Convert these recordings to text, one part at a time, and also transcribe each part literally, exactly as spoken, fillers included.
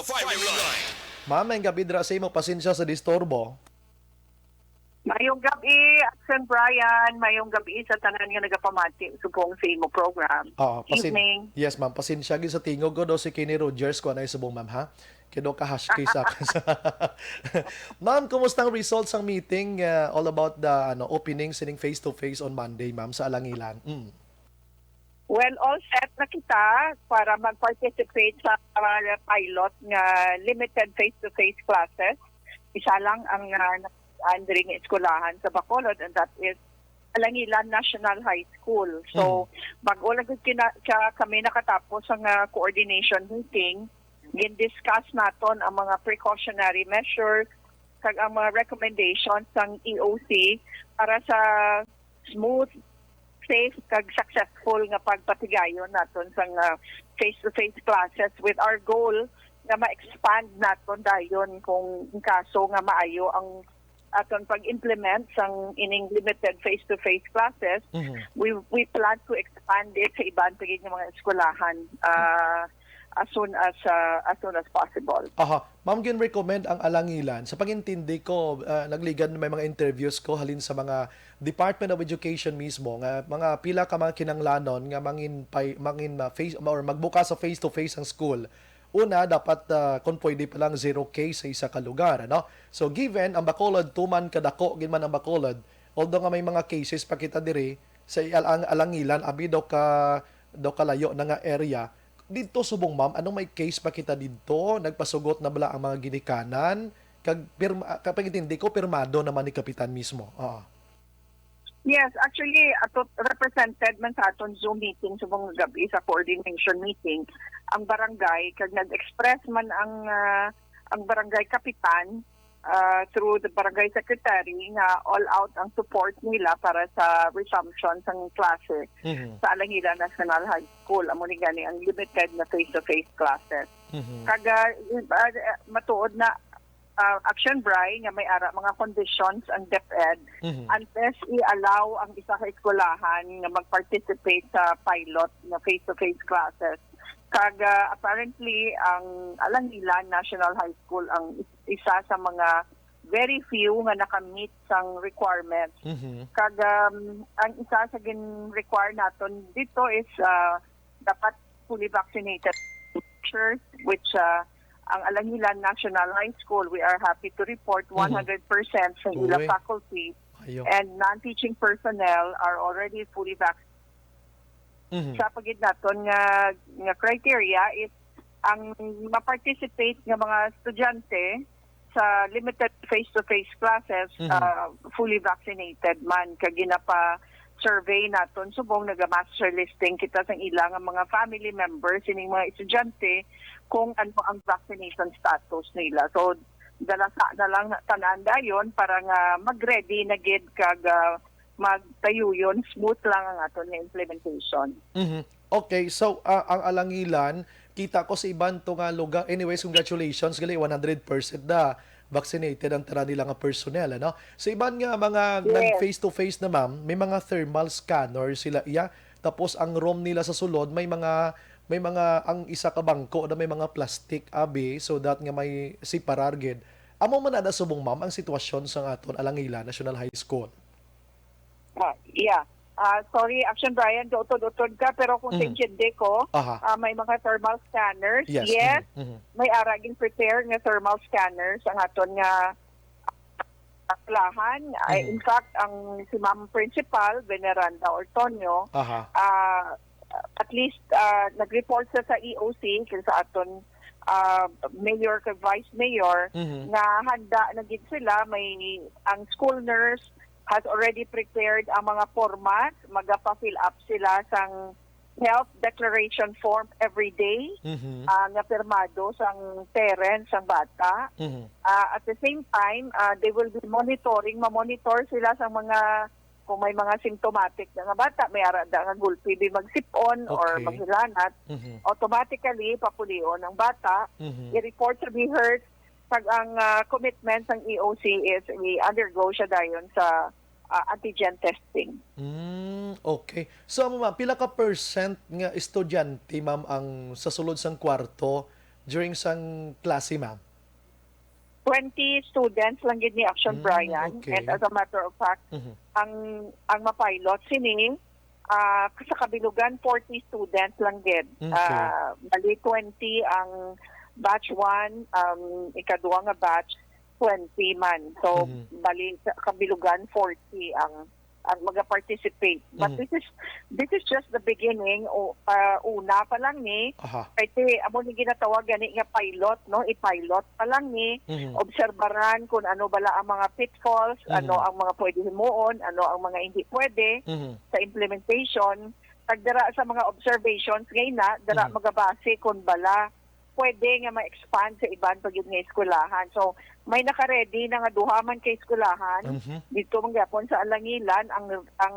Firing line. Ma'am, may gabi dira sa imo. Pasensya sa disturbo. Mayong gabi, Action Brian. Mayong gabi sa tanan nga nagapamati subong sa imo program. Oo, pasin- Evening. Yes, ma'am. Pasensya gyud sa tingog ko daw si Kenny Rogers ko anay subong, ma'am, ha? Kaya daw ka-husky sa akin. Ma'am, kumusta ang results sang meeting, uh, all about the, ano, opening sining face-to-face on Monday, ma'am, sa Alangilan? Mm. Well, all set na kita para mag-participate sa, uh, pilot nga limited face-to-face classes. Isa lang ang, uh, ang diri nga eskwelahan sa Bacolod, and that is Alangilan National High School. So, bago lang gud kina, ka, kami nakatapos ang, uh, coordination meeting, gin-discuss naton ang mga precautionary measures kag ang mga recommendations sang E O C para sa smooth, safe kag successful nga pagpatigayon naton sang, uh, face-to-face classes, with our goal nga ma-expand naton dayon kung in kaso nga maayo ang aton pag-implement sang ining limited face-to-face classes. Mhm. We we plan to expand it sa iban pa gid nga mga eskwelahan, ah, as soon as, ah, as soon as possible. Aha. Ma'am, gin-recommend ang Alangilan. Sa pag-intindi ko, ah, nagligad na may mga interviews ko halin sa mga Department of Education mismo nga mga pila ka mga kinanglanon nga mangin pay, mangin, ah, face or magbuka sa face-to-face ang school. Una, dapat, ah, kung pwede pa lang zero case sa isa ka lugar, ano? So, given ang Bacolod, tuman kadako gid man ang Bacolod, although nga may mga cases pa kita diri sa Al-, ang Alangilan, abi daw ka, daw kalayo na nga area. Didto subong, ma'am, anong may case pa kita didto? Nagpasugot na bala ang mga ginikanan? Kag pirma, kapag intindi ko, pirmado naman ni Kapitan mismo. Oo. Yes, actually, ato, represented man sa aton Zoom meeting subong gabi sa coordination meeting ang barangay, kag nag-express man ang, ah, ang barangay kapitan, ah, through the barangay secretary nga all out ang support nila para sa resumption sang klase Mhm. sa Alangilan National High School. Amo ni gani ang limited na face-to-face classes. Mhm. Kag, ah, i-, ah, matuod na, ah, Action Bri, nga may ara mga conditions ang DepEd Mhm. unless i-allow ang isa ka eskwelahan nga mag-participate sa pilot nga face-to-face classes. Kag, ah, apparently, ang Alangilan National High School ang is-, isa sa mga very few nga naka-meet sang requirements. Mhm. Kag, um, ang isa sa gin-require naton dito is, ah, dapat fully vaccinated teachers, which, ah, ang Alangilan National High School, we are happy to report Mhm. one hundred percent sa ila Uy. faculty Ayo. and non-teaching personnel are already fully vaccinated. Mhm. Sa pagid naton nga, nga criteria is ang ma-participate nga mga estudyante sa limited face-to-face classes, Mhm. ah, fully vaccinated man. Kag ginapa-survey naton subong naga-master listing kita sang ila nga mga family members sining mga estudyante kung ano ang vaccination status nila. So, dalasa na lang na tanan dayon para nga mag-ready na gid kag, ah, magtayuyon, smooth lang ang aton nga implementation. Mhm. Okay, so, ah, ang Alangilan, kita ko sa iban to nga lugar. Anyways, congratulations, gali, one hundred percent na vaccinated ang tanan nila nga personnel, ano? Sa iban nga mga Yes. nag-face-to-face na, ma'am, may mga thermal scanner sila, iya. Tapos ang room nila sa sulod, may mga, may mga, ang isa ka bangko na may mga plastic, abi, so that nga may separar gid. Amo man na subong, ma'am, ang sitwasyon sa aton Alangilan National High School. Ah, yeah. Ah, sorry, Action Brian, utod-utod ka, pero kung Mhm. sa intindi ko, Aha. ah, may mga thermal scanners. Yes. Yes, Mhm, mhm. may ara gin-prepare nga thermal scanners ang aton nga eskwelahan. Ay, Mhm. in fact, ang si Ma'am Principal, Veneranda Ortonio, Aha. ah, at least, ah, nag-report sa, sa E O C, kag sa aton, ah, mayor kag vice mayor, Mhm. nga handa na gid sila, may, ang school nurse has already prepared ang mga format, magapa-fill up sila sang health declaration form every day, Mhm. ah, nga pirmado sang parents sang bata. Mhm. Ah, at the same time, ah, they will be monitoring, ma-monitor sila sa mga, kung may mga symptomatic na nga bata, may ara da nga gulpi bi magsip-on or Okay. maghilanat, Mhm. automatically papulion ang bata, Mhm. i-report sa BHERT, kag ang, ah, commitment sang E O C is i-undergo siya dayon sa, ah, antigen testing. Mm, okay. So, ma'am, pila ka percent nga estudyante, ma'am, ang sa sulod sang kwarto during sang klase, ma'am? Twenty students lang gid ni Action Mm, Brian. okay. And as a matter of fact, Mhm. ang ang mapilot sini, ah, sa kabilugan, forty students lang gid. Okay. Ah, bali, twenty ang batch one, um, ikaduha nga batch, twenty man. So, Mhm. bali, sa kabilugan, forty ang ang maga-participate. But Mhm. this is this is just the beginning. O, ah, una pa lang ni. Aha. Kay ti, amo ni ginatawag gani nga pilot, no? I-pilot pa lang ni. Mhm. Obserbaran kung ano bala ang mga pitfalls, Mhm. ano ang mga pwede himuon, ano ang mga hindi pwede Mhm. sa implementation. Tagdara sa mga observations nga ina, dara Mhm. magabase kung bala pwede nga ma-expand sa iban pa gid nga eskwelahan. So, may naka-ready na nga duha man ka eskwelahan. Mhm. Dito man gyapon sa Alangilan, ang ang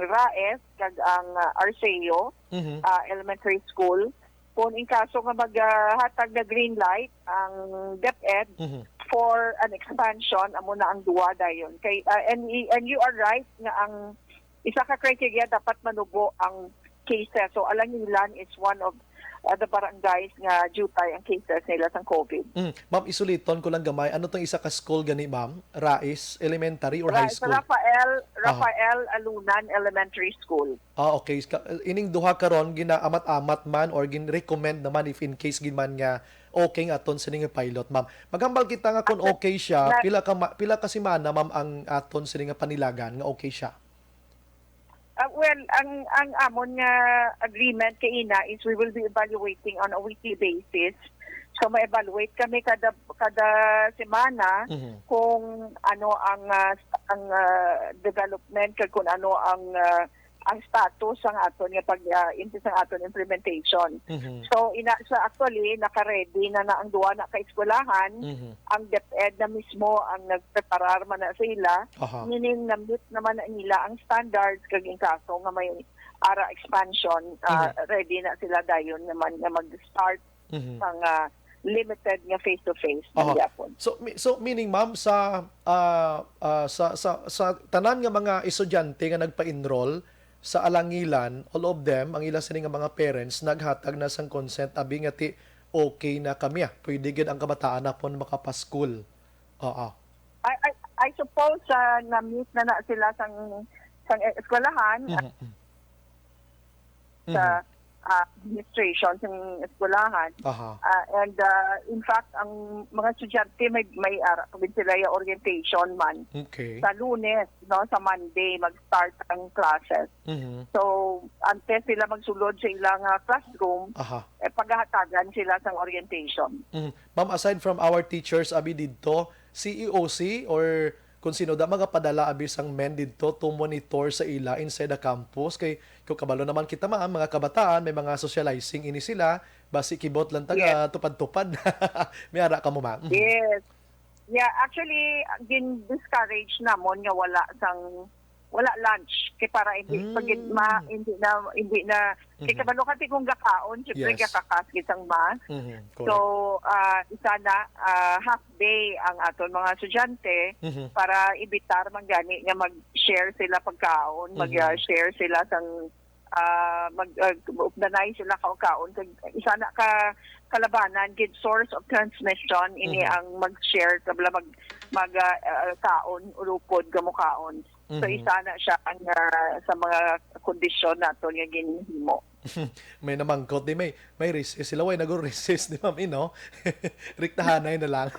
RAES kag ang, ah, Arceo, Mhm. ah, Elementary School. Kung in kaso nga maghatag na green light ang DepEd Mhm. for an expansion, amo na ang duha dayon. Kay, ah, and, and you are right nga ang isa ka criteria, dapat manubo ang cases. So, Alangilan is one of, uh, the barangays nga diutay ang cases nila sang COVID. Mm. Ma'am, isuliton ko lang gamay. Ano tong isa ka school gani, ma'am? RAES Elementary or High Ra- School? Rafael, Aha. Rafael Alunan Elementary School. Ah, okay. Ka- Ining duha karon, ginaamat-amat man or gin-recommend naman if in case gid man nga okay nga aton sini nga pilot, ma'am. Maghambal kita nga kung Actually, okay siya, na- pila ka ma- pila ka semana, ma'am, ang aton sini nga panilagan nga okay siya? Ah, well, ang ang amon nga agreement kay ina is we will be evaluating on a weekly basis. So, ma-evaluate kami kada kada semana Mhm. kung ano ang ah, ang ah, development kag kung ano ang ah, ang status sang aton nga pag ah, imp- sang aton implementation. Mhm. So, ina sa actually naka-ready na na ang duha na ka eskwelahan. Mhm. Ang DepEd na mismo ang nagpreparar man na sa ila, Aha. meaning na-meet naman na nila ang standards kag in kaso nga may ara expansion, ah, Mhm. ready na sila dayon naman nga mag-start Mhm. sang ah, limited nga face-to-face Aha. na gyapon. So mi- so meaning, ma'am, sa ah, ah, sa sa sa tanan nga mga estudyante nga nagpa-enroll sa Alangilan, all of them, ang ila sini nga mga parents naghatag na sang consent abi nga ti okay na kami, ah. Pwede gid ang kabataan napon makapaskul. Oo. I, I, I suppose sa na-meet na na sila sang sang eskwelahan Mhm. sa Mhm. ah, administration sang eskwelahan. Aha. Ah, and ah, in fact, ang mga estudyante may may ara pa gid sila yung orientation man Okay. sa Lunes, no, sa Monday mag-start ang classes. Mhm. So, antes sila magsulod sa ilang ah, classroom, Aha. eh, paghahatagan sila sang orientation. Mhm. Ma'am, aside from our teachers abi didto, C E O C or kung sino da magapadala abi sang men didto to monitor sa ila inside the campus, kay kung kabalo naman kita, ma'am, mga kabataan, may mga socializing ini sila, basi kibot lang taga Yes. tupad-tupad. May ara ka mo, ma'am? Mhm. Yes. Yeah, actually, gin-discourage namon nga wala sang wala lunch kay para hindi Mm. pagid ma hindi na hindi na kay Mhm. kabalo ka ti kung gakaon, syempre Yes. gakakas gid sang mask. Mhm. So, Correct. ah, isa na ah, half day ang aton mga estudyante Mhm. para evitar man gani nga mag-share sila pagkaon, Mhm. mag-share sila sang ah, mag uh, ugdanay sila kaon-kaon kag isa na ka kalabanan gid source of transmission ini Mhm. ang mag-share kabla mag mag ah, ah, kaon ulupod gamukaon. So Mhm. isa na siya ang ah, sa mga kondisyon naton nga ginhimo. May namangkot di may may recess sila, way nag-recess di, ma'am, eh, no? Riktahanay na lang.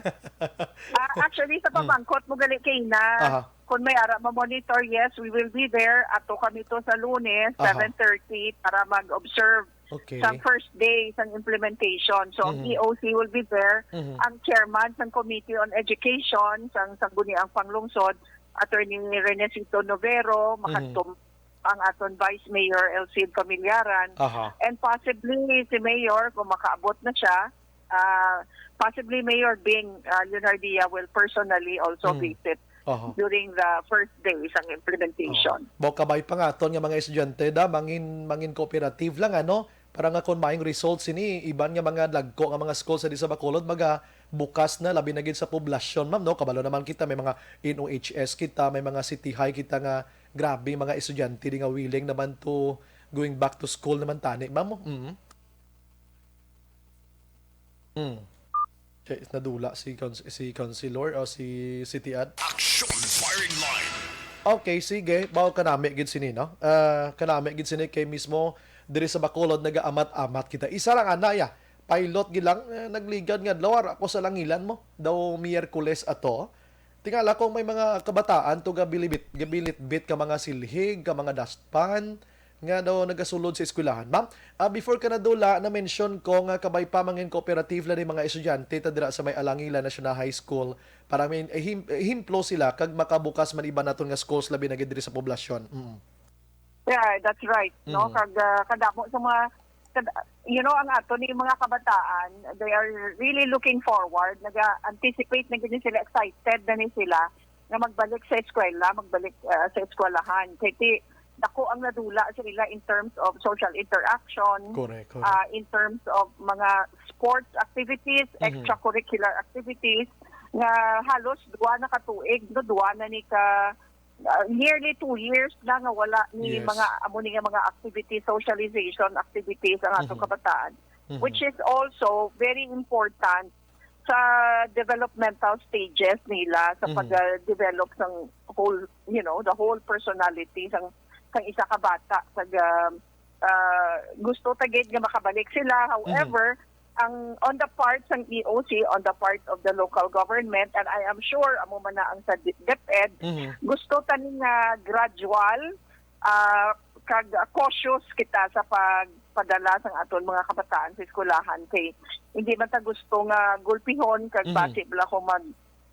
Ah, actually, sa Mm. pamangkot mo gali kay na, Aha. kung may ara ma-monitor, yes, we will be there. Ato kami to sa Lunes, Aha. seven thirty, para mag-observe Okay. sa first day sa implementation. So, ang Mhm. E O C will be there. Mhm. Ang chairman sa Committee on Education, sa Sangguniang Panglungsod, Attorney Renesito Novero, Mhm. makadto ang aton Vice Mayor El Cid Familiaran, Aha. and possibly si Mayor, kung makaabot na siya, ah, possibly Mayor Bing ah, Leonardia will personally also Mm. visit Aha. during the first day sang implementation. Oh. Mao kabay pa nga aton nga mga estudyante da, mangin mangin cooperative lang, ano, para nga kung maayong results ini, iban nga mga dagko nga mga school sa di sa Bacolod maga bukas na, labi na gid sa poblasyon, ma'am, no? Kabalo naman kita may mga N O H S kita, may mga City High kita nga grabe mga estudyante di nga willing naman to going back to school naman tani, ma'am. Mm. Hmm. Okay, nadula si Cons-, si Councilor o si City Ad. Action Firing Line. Okay, sige. Mao kanami gid sini, no? Ah, kanami gid sini kay mismo diri sa Bacolod nagaamat-amat kita. Isa lang ana ya. Pilot gid lang, eh, nagligad nga adlaw, ara ko sa langilan mo. Daw Miyerkules ato. Tingala kung may mga kabataan to gabilibit, gabilitbit ka mga silhig, ka mga dustpan, nga daw nagasulod sa eskwelahan. Ma'am, ah, before ka nadula, na-mention ko nga kabay pa mangin cooperative lang ni mga estudyante ta dira sa may Alangila National High School para may ehim-, ehemplo sila kag makabukas man iban naton nga schools labi na gid diri sa poblasyon. Mm. Yeah, that's right. No, Mm. kag ah, kadamo sa mga kad- you know, ang ato ni mga kabataan, they are really looking forward, naga-anticipate na gid sila, excited na ni sila nga magbalik sa eskwela, magbalik ah, sa eskwelahan. Kay ti dako ang nadula sa ila in terms of social interaction, Correct, correct. ah, in terms of mga sports activities, Mhm. extracurricular activities nga halos duwa na ka tuig, no, duwa na ni ka ah, nearly two years na nga wala ni Yes. mga amo ni nga mga activities, socialization activities ang atong Mhm. kabataan, Mhm. which is also very important sa developmental stages nila sa Mhm. pag-develop sang whole, you know, the whole personality sang sang isa ka bata sa ah, gusto ta gid nga makabalik sila. However, ang on the part sang E O C, on the part of the local government, and I am sure amo man na ang sa D- DepEd, Mhm. gusto ta ni nga gradual ah, kag cautious kita sa pagpadala sang aton mga kabataan sa eskwelahan kay hindi man ta gusto nga gulpihon kag Mhm. basi bala ko mag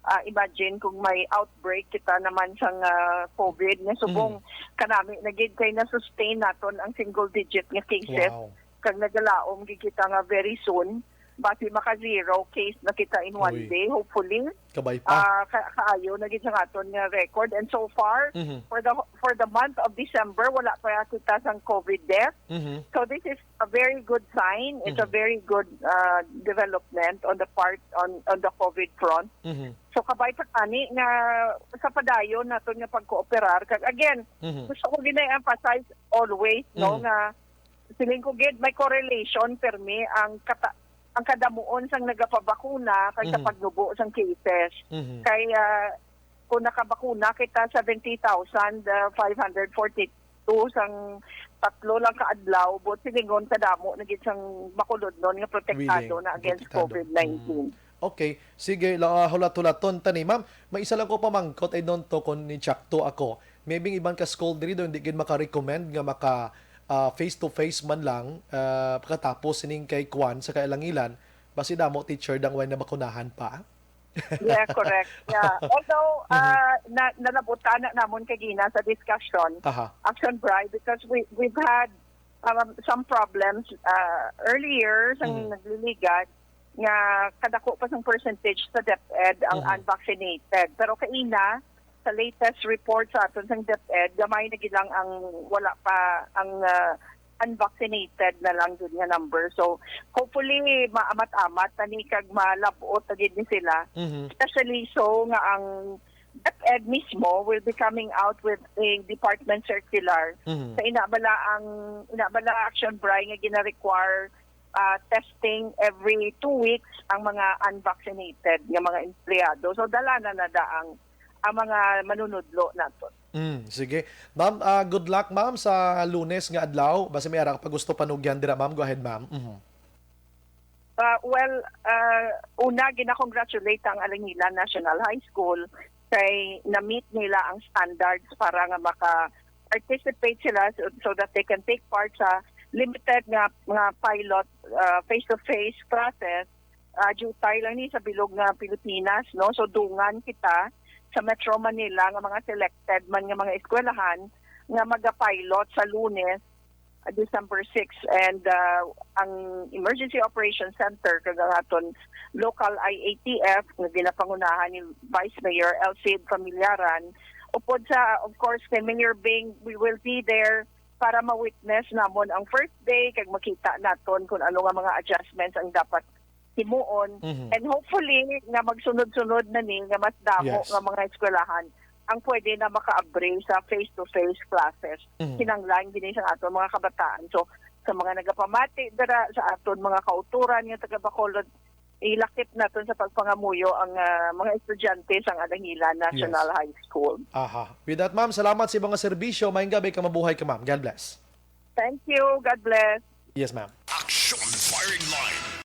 ah, imagine kung may outbreak kita naman sang ah, COVID nga subong kanami na gid kay na-sustain naton ang single digit nga cases Wow. kag nagalaom gid kita nga very soon basi maka zero case na kita in one Uy. Day, hopefully. Kabay pa. Ah, ka- kaayo na gid sa aton nga record, and so far Mhm. for the for the month of December wala pa kita sang COVID death. Mhm. So this is a very good sign. It's a Mhm. very good uh, development on the part on on the COVID front. Mhm. So kabay pa tani nga sa padayon naton nga pagkooperar, kag again, Mhm. gusto ko gina-emphasize always, no, Mhm. nga siling ko gid may correlation permi ang kata ang kadamuon sang nagapabakuna kag sa Mhm. pagnubo sang cases. Mhm. Kay ah, kung nakabakuna kita seventy thousand five hundred forty-two sang tatlo lang ka adlaw, but silingon kadamo na gid sang Bacolodnon nga protektado Willing, na against protektado. COVID nineteen. Okay, sige, la- ah, hulat-hulaton ta ni ma'am. May isa lang ko pamangkot, I don't know kung ni Chakto ako. Maybe iban ka school diri do hindi gid maka-recommend nga maka ah, face to face man lang ah, pagkatapos sining kay Kwan sa kailangilan, basi damo teacher dang way nabakunahan pa. Yeah, correct. Yeah. Although Mhm. ah, na nalabutan na namon kagina sa discussion, Aha. Action Bri, because we we've had um, some problems uh, earlier sa Mhm. nagliligad nga kadako pa sang percentage sa DepEd ang Mhm. Unvaccinated. Pero kaina, sa latest report sa aton sang DepEd, gamay na gid lang ang wala pa ang uh, unvaccinated na lang gid nga number. So hopefully maamat-amat na ni kag malab-ot na gid ni sila. Mhm. Especially so nga ang DepEd mismo will be coming out with a department circular. Mhm. Sa ina bala ang ina bala Action Bri nga gina-require uh, testing every two weeks ang mga unvaccinated nga mga empleyado. So dala na na da ang ang mga manunudlo nato. Mm, sige. Ma'am, ah, good luck, ma'am, sa Lunes nga adlaw. Basi may ara ka pa gusto panugyan dira, ma'am. Go ahead, ma'am. Mhm. Uh, well, uh, una, gina-congratulate ang Alangilan National High School kay na-meet nila ang standards para nga maka-participate sila so, so that they can take part sa limited nga mga pilot uh, face-to-face classes. Uh, jutay lang ni sa bilog nga Pilipinas, no? So dungan kita sa Metro Manila nga mga selected man nga mga eskwelahan nga magapilot sa Lunes, December six, and uh, ang Emergency Operations Center kag ang aton local I A T F nga ginapangunahan ni Vice Mayor El Cid Familiaran, upod sa, of course, kay Mayor Bing, we will be there para ma-witness namon ang first day kag makita naton kung ano nga mga adjustments ang dapat himuon. Mhm. And hopefully nga magsunod-sunod na ni nga mas damo Yes. nga mga eskwelahan ang pwede na makaabre sa face-to-face classes. Mhm. Kinahanglan gini sa aton mga kabataan. So sa mga nagapamati dira sa aton mga kauturan nga taga Bacolod, ilakip naton sa pagpangamuyo ang ah, mga estudyante sang Alangilan National High School. Aha. With that, ma'am, salamat sa mga serbisyo. Maayong gabay ka, mabuhay ka, ma'am. God bless. Thank you. God bless. Yes, ma'am. Action Firing Line.